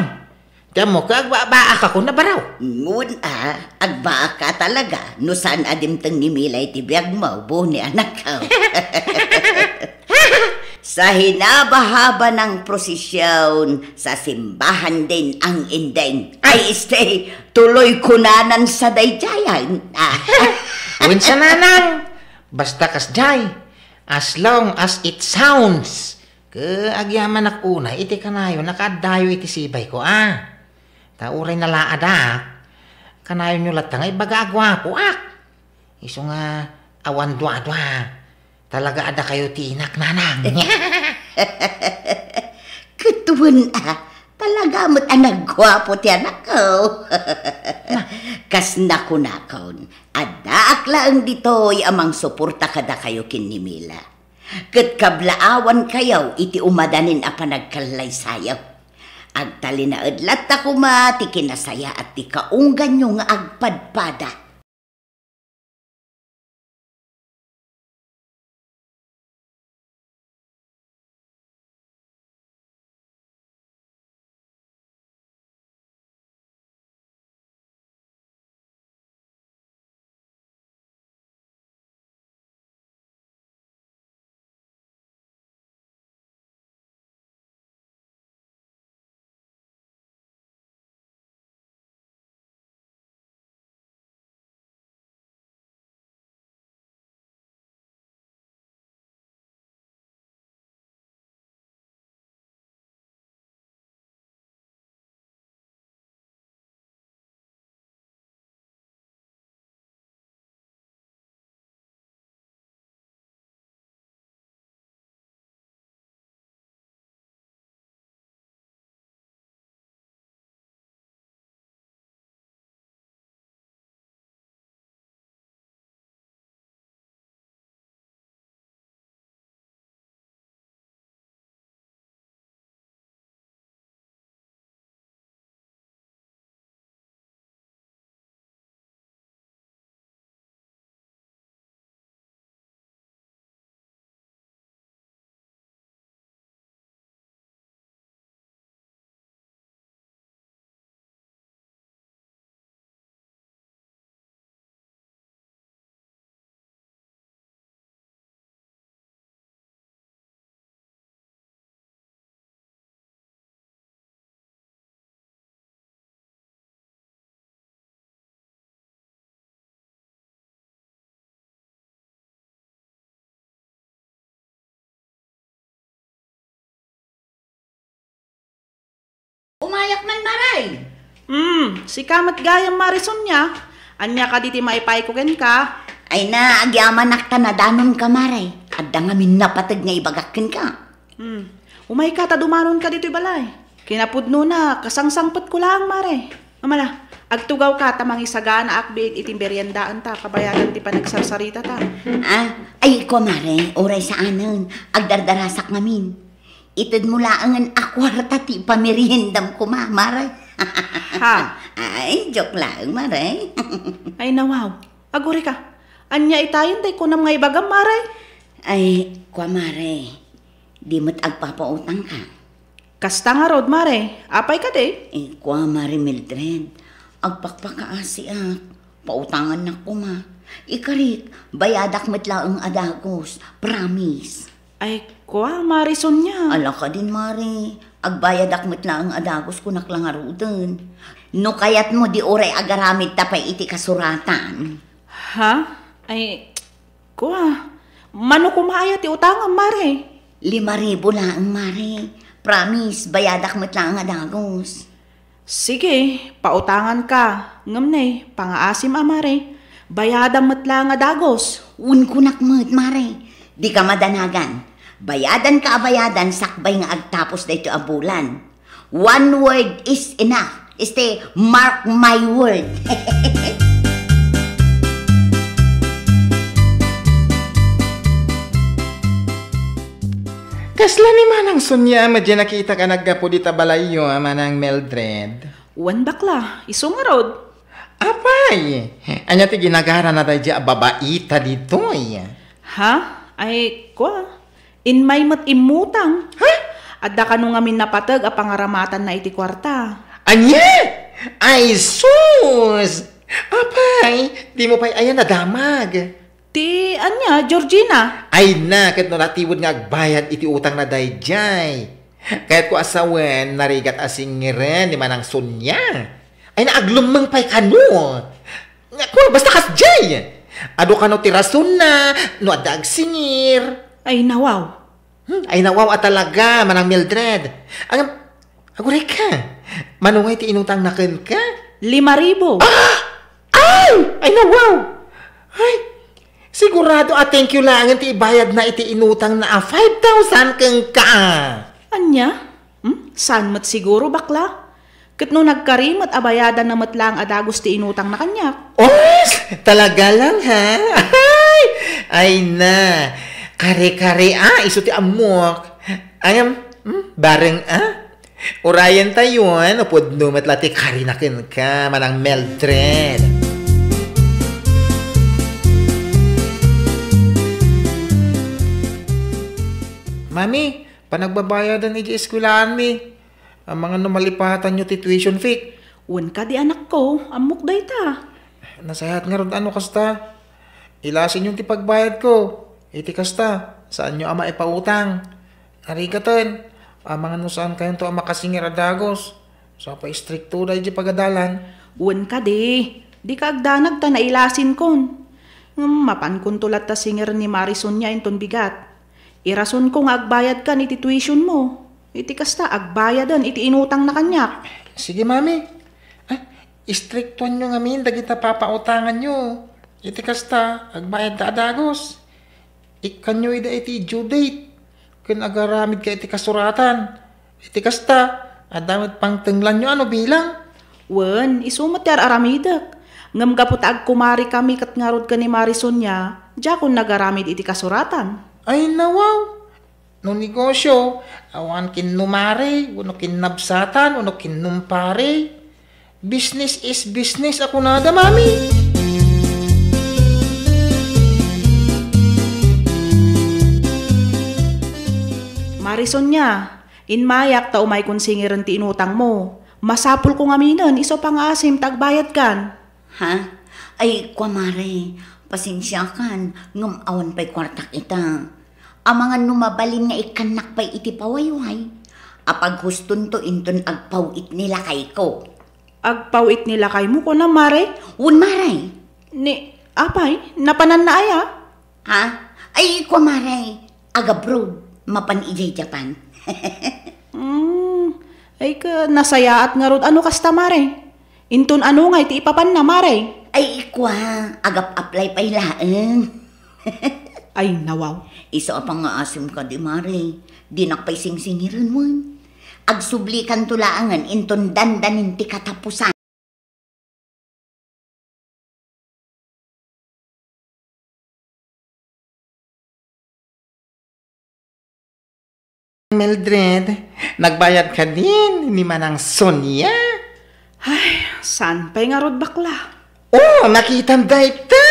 Diak mo, ket agbabaak ako na baraw. Ngun a, agbaak ka talaga no saan a dimteng ni Mila iti biagmo, Boni anakko. Sa hinaba-haba ng prosesyon sa simbahan din ang ending. Ay, este, tuloy kunanan sa daydayan. Wen sa nanang, basta kasdiay, as long as it sounds. Ket agyamanak unay iti kanayon a kaaddayo iti sibayko, a. Ta uray nalaadaak, kanayonyo latta nga ibaga a guapoak. Isu nga awan duadua. Talaga a dakayo ti inak, nanang. Ket wen a, talaga met a nagguapo ti anakko. Na. Kas nakunakon, addaak laeng ditoy a mangsuporta kadakayo ken ni Mila. Ket kablaawankayo iti umadanin a panagkallaysayo. Agtalinaed latta koma ti kinasayaat ti kaungganyo nga agpadpada. Mayak man, Mare. Hmm, sika met gayam, Mare Sonia. Ania kadi ti maipayko kenka? Ay na, agyamanak ta nadanonka, Mare. Adda ngamin napateg nga ibagak kenka. Hmm. Umayka ta dumanonka ditoy balay. Kinapudnona, kasangsangpetko laeng, Mare. Amala, agtugawka ta mangisaganaak biit iti meriendaanta kabayadan ti panagsarsarita ta. Ah, ay, kua, Mare, uray saanen. Agdardarasak ngamin. Itedmo laengen a kuarta ti pameriendam koma, Mare. Ha? Ay, joke laeng, Mare. Ay, nawaw. Agurika. Ania itayen ti kunam nga ibagam, Mare? Ay, kua, Mare. Di met agpapautangka. Kasta ngarud, Mare. Apay kadi? Eh, kua, Mare Mildred. Agpakpakaasiak. Pautangannak koma. Ikarik, bayadak met laeng a dagus. Promise. Ay, kua, Mare Sonia. Ala kadin, Mare. Agbayadak met laeng a dagus kunak la ngaruden. No kayatmo, di uray agaramidta pay iti kasuratan. Ha? Ay, kua, mano koma aya ti utangam, Mare? Lima ribu laeng, Mare. Promise, bayadak met laeng a dagus. Sige, pautanganka. Ngem ne, pangaasim a, Mare. Bayadam met laeng a dagus. Wen kunak met, Mare. Dika madanagan. Bayadanka a bayadan sakbay nga agtapos daytoy a bulan. One word is enough. Este, mark my word. Kasla ni Manang Sonia met diay nakitak a naggapu dita balayyo a Manang Mildred? Wen, bakla, isu ngarud. Apay, ania ti ginagarana daydiay a babaita ditoy? Ha? Ay, kua, immay met immutang. Ha? Adda kano ngamin napateg a pangaramatanna iti kuarta. Ania? Ay, sus! Apay, dimo pay aya nadamag? Ti ania, Georgina? Ay na, ket no natiwed nga agbayad iti utangna daydiay. Kayatko a sawen, narigat a singngeren ni Manang Sonia. Ay na, aglummeng pay kano. Nga ko, basta kasdiay. Adu kano ti rasonna, no adda agsingir. Ay, nawaw. Hmm, ay, nawaw a talaga, Manang Mildred. Ang, agurayka. Mano ngay ti inutangna kenka? Lima ribu. Ah! Ay! Ay, nawaw! Ay, sigurado a thank you laengen ti ibayadna iti inutangna a five thousand kenka. Ania? Hmm? Saan met siguro, bakla? Ket no nagkari met a bayadanna met laeng a dagus ti inutangna kaniak. Os! Talaga lang, ha? Ay! Ay na! Kare-kare, ah, isu ti ammok. Ayam, hmm? Bareng, ah? Urayentayon, no pudno met la ti karina kenka, Manang Mildred. Mami, panagbabayadan iti eskwelaanmi. Amangan no malipatanyo ti tuition fee. Wen kadi, anakko, ammok dayta. Nasayaat ngarud a no kasta. Ilasinyo ti pagbayadko. Iti kasta, saanyo a maipautang. Narigaten, amangan no saankayonto a makasingir a dagus. Sa paistrikto daydi pagadalan. Wen kadi, dika agdanag ta nailasinkon. Ngem mapankonto latta singir ni Mari Sonia inton bigat. Irasonko nga agbayadkan iti tuitionmo. Iti kasta, agbayaden iti inutangna kaniak. Sige, Mami. Ah, istriktuanyo ngamin dagita papautanganyo. Iti kasta, agbayadda a dagus. Ikkanyo ida iti due date. Ken agaramidka iti kasuratan. Iti kasta, adda met pangtenglanyo a no bilang. Wen, isu met ti ar-aramidek. Ngem gapu ta agkumarikami ket ngarud ken ni Mari Sonia, diakon nagaramid iti kasuratan. Ay, nawaw! No negosyo, awan kinnumari, wenno kinnabsatan, wenno kinnumpari. Business is business a kunada, Mami. Mari Sonia, immayak ta umaykon singeren ti inutangmo. Masapulko ngaminen isu a pangaasim ta agbayadkan. Ha? Ay, kua, Mare, pasensiakan, ngem awan pay kuartak ita. Amangan no mabalin nga ikkannak pay iti pawayway a paghustonto inton agpaw-it ni lakayko. Agpaw-it ni lakaymo, kunam, Mare? Wen, Mare. Ni, apay, napananna aya? Ha? Ay, kua, Mare, agabroad, mapan idiay Japan. Hmm, Ay, ket nasayaat ngarud a no kasta, Mare. Inton ano ngay ti ipapanna, Mare? Ay, ikua, agap-apply pay laeng. Ay, nawaw. Isu a pangngaasim kadi, Mare. Dinak pay singsingiren wen. Agsublikanto laengen inton dandanin ti katapusan. Mildred, nagbayad kadin ni Manang Sonia? Ay, saan pay ngarud, bakla? Oh, nakitam dayta?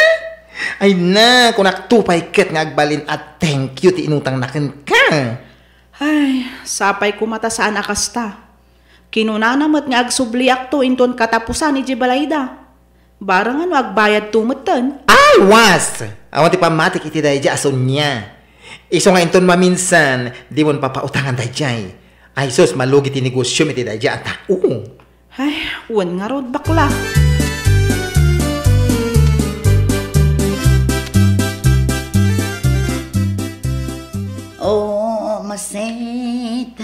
Ay na, kunakto pay ket nga agbalin a thank you ti inutangna kenka. Ay, sapay koma ta saan a kasta. Kinunana met nga agsubliakto inton katapusan idiay balayda. Barang no agbayadto metten. Ay, was! Awan ti pammatik iti daydiay a Sonia. Isu nga inton maminsan, dimon papautangan daydiay. Ay sus, malugi ti negosiom iti daydiay a tao. Ay, wen ngarud, bakla. Oh, masetas.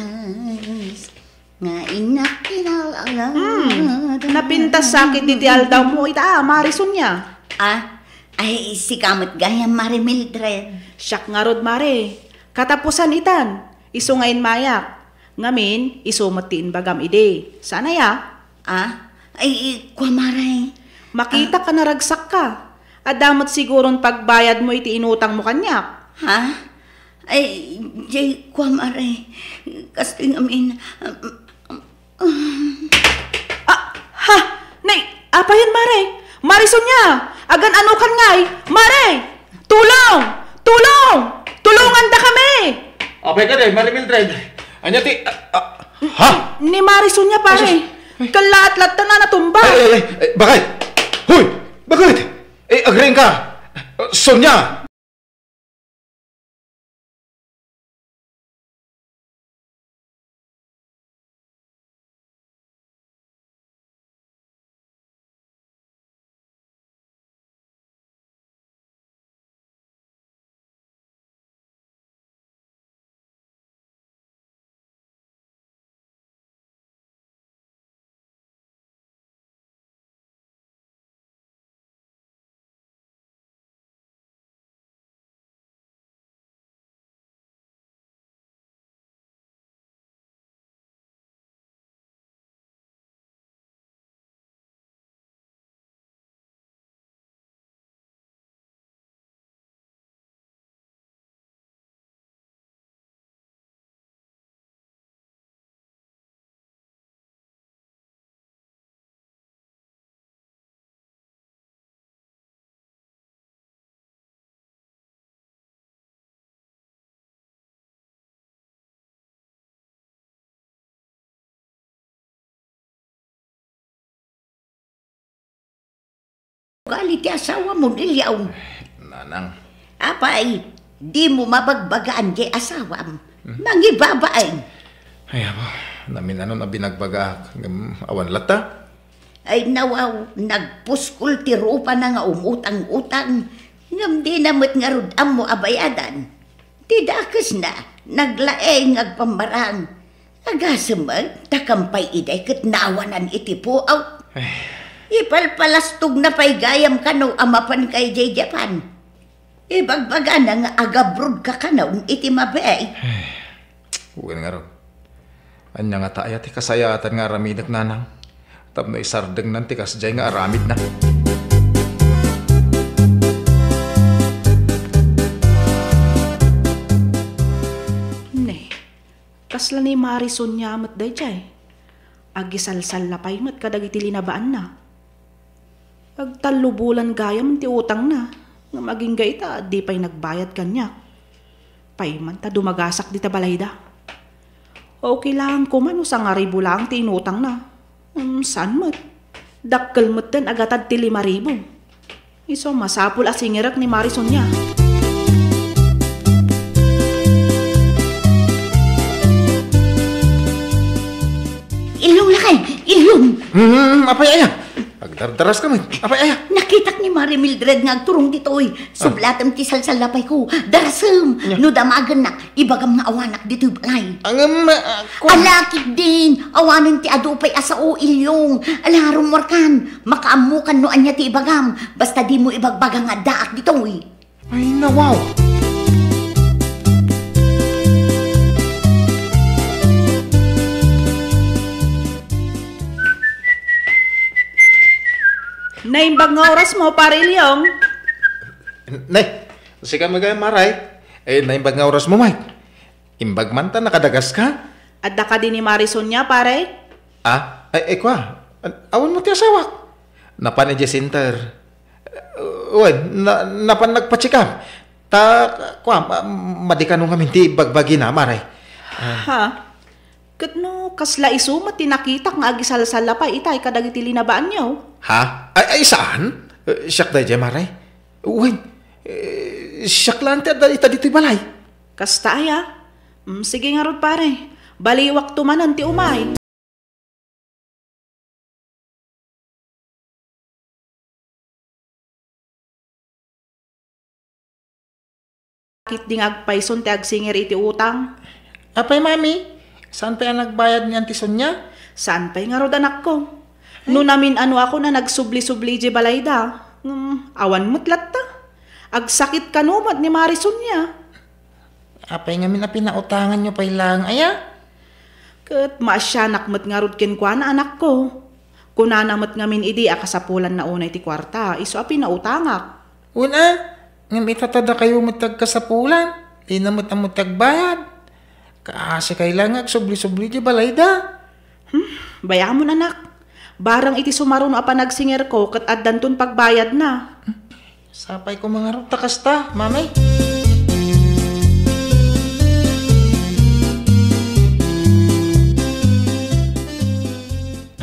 Nga innak kinalala. Hmm. Napintas sakit iti aldawmo ita, Mare Sonia. Ah, ay, sika met gayam, Mare Mildred. Siak ngarud, Mare. Katapusan itan, isu nga immayak. Ngamin, isu met ti imbagam idi. Saan aya? Ah? Ay, kua, Mare. Makitak a naragsakka. Adda met siguron pagbayadmo iti inutangmo kaniak. Ha? Ay, jay kua, Mare. Kastoy ngamin. Ah, ha? Nay, apayen, Mare? Mare Sonia! Agan-anokan ngay! Mare! Tulong! Tulong! Tulongandakami! Apay kadi, Mare Mildred? Ania ti, ah, ah, ha? Ni Mare Sonia, pare. Ay, sus. Ay. Kallaat latta na natumba. Ay, ay, ay, ay, bakit? Hoy! Bakit? Eh, agriingka? Sonia! Ugali ti asawam, Eliaw. Nanang. Apay, dimo mabagbagaan ti asawam. Mhm. Mangibabain. Ay, apo, namin-anon a binagbagaak, ngem awan latta. Ay, nawaw, nagpuskol ti rupana nga umutang-utang, ngem dina met ngarud ammo a bayadan. Ti dakesna, naglaeng agpammarang. Agasem met, ta kampay idiay ket naawanan iti puot. Ay. Ipalpalastogna pay gayam kano a mapanka idiay Japan. Ibagbagana nga agabrodka kanon iti mabiit. Ay, wen ngarud. Ania ngata aya ti kasayaatan nga aramidek, nanang, tapno isardengnan ti kasdiay nga aramidna? Ne, kasla ni Mari Sonia met daydiay. Agisalsalla pay met kadagiti linabaanna. Agtallo bulan gayam ti utangna, ngem agingga ita, di pay nagbayad kaniak. Pay man ta dumagasak dita balayda. Okay laeng koma no sangaribu laeng ti inutangna. Ngem saan met. Dakkel metten agatad ti lima ribu. Isu, masapul a singirek ni Mari Sonia. Illong lakay, illong! Hmm, apay aya? Agda Dardaras ka met. Apay, aya? Nakitak ni Mare Mildred nga agturong ditoy. Ah. Sublatem ti salsallapayko. Darasem. Nya? No damagennak, ibagam nga awanak ditoy balay. Ngem, ah, ku- Ala, ketdin. Awanen ti adu pay a sao, Ilyong. Ala, rummuarkan. Makaammokan no ania ti ibagam. Basta dimo ibagbaga nga addaak ditoy. Ay, nawaw! Naimbag nga orasmo, Pare Ilyong. Nay, sika met gayam, Mare. Eh, naimbag nga orasmo, Mike. Imbag man ta nakadagas ka? Adda kadi ni Mare Sonia, pare? Ah, ay, ay, kua. Awan mo ti asawak. Napan idiay center. Uh, wen, na, napan nagpa-check up. Ta, kua, ma-, madi kano ngamin ti bagbagina, Mare. Ah. Ha? Ket no, kasla isu met ti nakitak nga agisalsallapay itay kadagiti linabaanyo? Ha? Ay, ay, saan? Eh, siak daydiay, Mare. Wen, eh, siak laeng ti adda ita ditoy balay. Kasta aya? Mm, sige ngarud, pare. Baliwakto manen ti umay. Ketdi nga agpayson ti agsinger iti utang. Apay, Mami? Saan pay a nagbayad ni Auntie Sonia? Saan pay ngarud, anakko? Ay. No namin-anoakon a nagsubli-subli idiay balayda, ngem awan met latta. Agsakit kano met ni Mare Sonia. Apay ngamin a pinautanganyo pay laeng aya? Ket maasianak met ngarud kenkuana, anakko. Kunana met ngamin idi a kasapulanna unay ti kuarta, isu a pinautangak. Wen a, ngem ita ta dakayo met ti agkasapulan, dina met ammo ti agbayad. Kaasi kay laeng nga agsubli-subli idiay balayda. Hmm, bay-amon, anak. Barang iti sumaruno a panagsingerko ket addanton pagbayadna. Sapay koma ngarud ta kasta, Mami.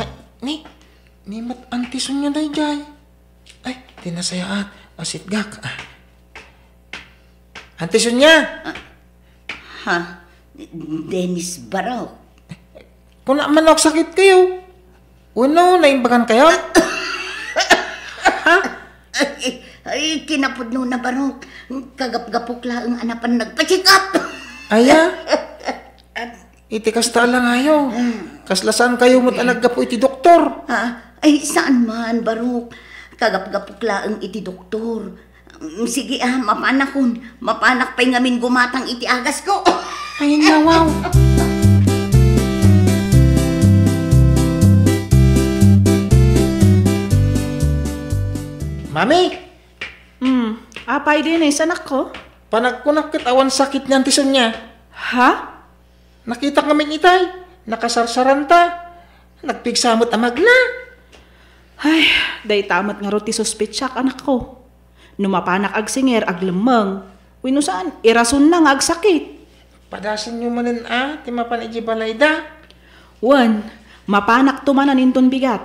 Ay, ni, ni met Auntie Sonia daydiay. Ay, ti nasayaat, asitgak. Ah. Auntie Sonia! Ah, ha? Dennis Barok? Kuna man no agsakit kayo. Wenno, naimbagan kayo? Ha? Ay, ay, kinapudno na, Barok. Kagapgapok laeng a napan nagpa-check up. Aya? Iti kasta a langayo. Mm. Kasla saan kayo met a naggapu iti doktor? Ah, ay, saan man, Barok. Kagapgapok laeng iti doktor. Mm, sige, ah, mapanakon. Mapanak pay ngamin gumatang iti agasko. Ay, nawaw. Mami! Hmm, apay, Dennis, anakko? Panagkunak ket awan sakit ni Auntie Sonia. Ha? Nakitak ngamin itay, nakasarsaranta. Nagpigsa met a magna. Ay, dayta met ngarud ti suspetsak, anakko. No mapanak agsinger, aglemmeng, wenno saan, irasonna nga agsakit. Padasenyo manen a ti mapan idiay balayda. Wen, mapanakto manen inton bigat.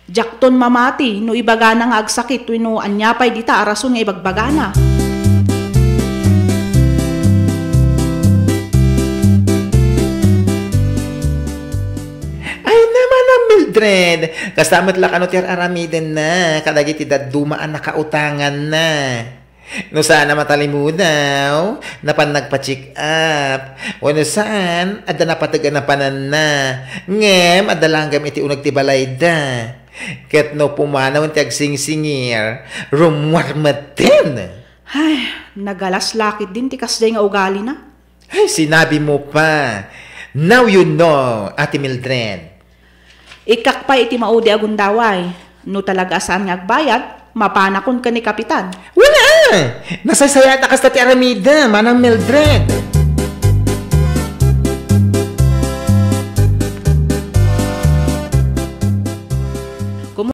Diakton mamati no ibagana nga agsakit wenno ania pay dita a rason nga ibagbagana. Ay, naman a Mildred! Kasta met la kano ti ar-aramidenna kadagiti dadduma a nakautanganna. No saan a matalimudaw, napan nagpa-check up. Wenno saan, adda napateg a napananna. Ngem adda langgam iti uneg ti balayda. Ket no pumanawen ti agsingsingir, rummuar metten. Ay, nagalas la ketdin ti kasdiay nga ugalina. Ay, sinabi mo pa. Now you know, Ate Mildred. Ikkak pay iti maudi a gundaway. No talaga a saan nga agbayad, mapanakon ken ni Kapitan. Wala! Nasaysayaat a kasta ti aramidem, Manang Mildred.